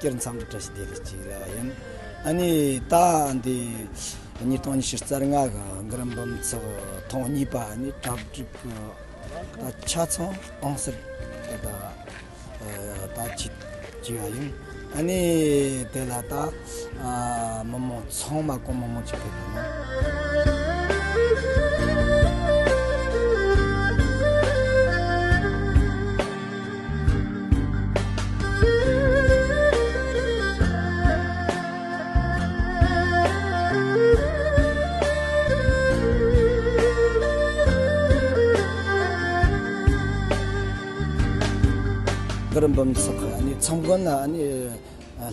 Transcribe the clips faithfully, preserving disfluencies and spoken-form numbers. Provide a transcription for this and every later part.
སྐྱེར་མཚམས་འདྲ་ཞིག་དེ་ལ་གཅིག་ལ་ཡིན། ཨ་ནི་ད་འདི་ཉིས་སྟོང་ཉི་ཤུ་རྩ་ལྔ་གི་གུ་རུ་འབུམ་ཚོགས་ཐེངས་གཉིས་པ་ཨ་ནི་གྲ་སྒྲིག་ད་ཆ་ཚང་ཨང་གསར་དེ་ད་ད་ཅི་ཅི་ཡ་ཡིན། ཨ་ནི་དེ་ལ་ད་མི་མང་ཚང་མ་གོང་མི་མང་ཅིག་ཕེབས་པ་ན། གུ་རུ་འབུམ་ཚོགས་ཀྱི་ཨ་ནི་ཚོགས་མགོན་ལ་ཨ་ནི་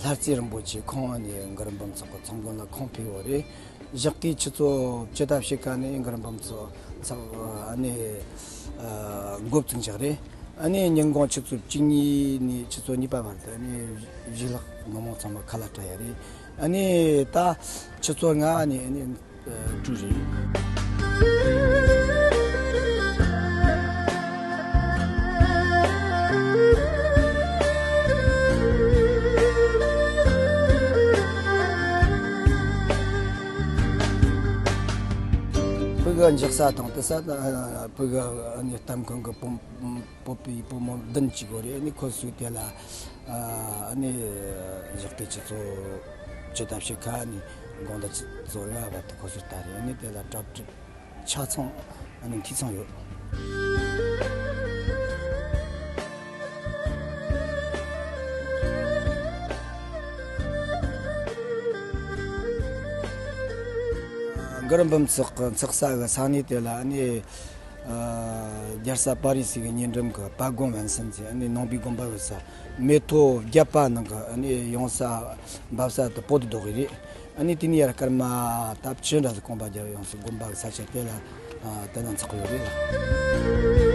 ལྷ་རྩེ་རིན་པོ་ཆེ་ཁོང་ཨ་ནི་གུ་རུ་འབུམ་ཚོགས་ཀྱི་ཚོགས་མགོན་ལ་ཁོང་ཕེབས་པ་རེད། ཞག་གི་ཆུ་ཚོད་བཅུ་དང་ཕྱེད་ཀ་ནས་གུ་རུ་འབུམ་ཚོགས་ཚོགས་ཨ་ནི་འགོ་བཙུགས་འཇགས་རེད། ཨ་ནི་ཉིན་གུང་ཆུ་ཚོད་བཅུ་གཉིས་ནས་ཆུ་ཚོད་གཉིས་པ་བར་དུ་ཨ་ནི་གཞིས་ལུས་མི་མང་ཚང་མ་ཁ་ལག་སྤྲད་ཡ་རེད། ཨ་ནི་ད་ཆུ་ཚོད་ལྔ་ནས་ཨ་ནི་དྲུག་རེད། ཕ་གི་འཇགས་ས་དང་དེ་ས་ཕ་གི་ཨ་ནི་གཏམ་ཁང་གི་བུ་བོད་པའི་བུ་མོ་བདུན་ཅིག་གོ་རེད། ཨ་ནི་ཁོ་ཚོས་དེ་ལ་ཨ་ནི་ཞག་གི་ཆུ་ཚོད་བཅུ་དང་ཕྱེད་ཀ་ནས་དགོང་དག་ཆུ་ཚོད་ལྔ་བར་དུ་ཁོ་ཚོས་ལྟ་རེད། ཨ་ནི་དེ་ལ་གྲ་སྒྲིག་ཆ་ཚང་ཨ་ནི་འཐུས་ཚང་ཡོད། གུ་རུ་འབུམ་ཚོགས་ཀྱི་འཚོགས་ས་གི་ས་གནས་དེ་ལ་ཨ་ནི་ཨ་རྒྱལ་ས་པ་རི་སི་གི་ཉེ་འགྲམ་གྱི་པ་གོང་ཝན་སན་ཟེར་ཨ་ནི་ནང་པའི་དགོན་པ་ཡོད་ས། མེ་ཐོ་བརྒྱ་པ་ནང་གི་ཨ་ནི་ཡོང་ས་འབབ་ས་དེ་པོ་ཏི་རྡོ་གི་རེད། ཨ་ནི་དེ་ནས་ཡར་སྐར་མ་ད་ཅི་འདྲ་ཟེར་གོམ་པ་རྒྱབ་ཡོང་ས་དགོན་པ་གི་ས་ཆ་དེ་ལ་ཨ་དེ་ན་འཚོགས་ཡོད་རེད་ལ།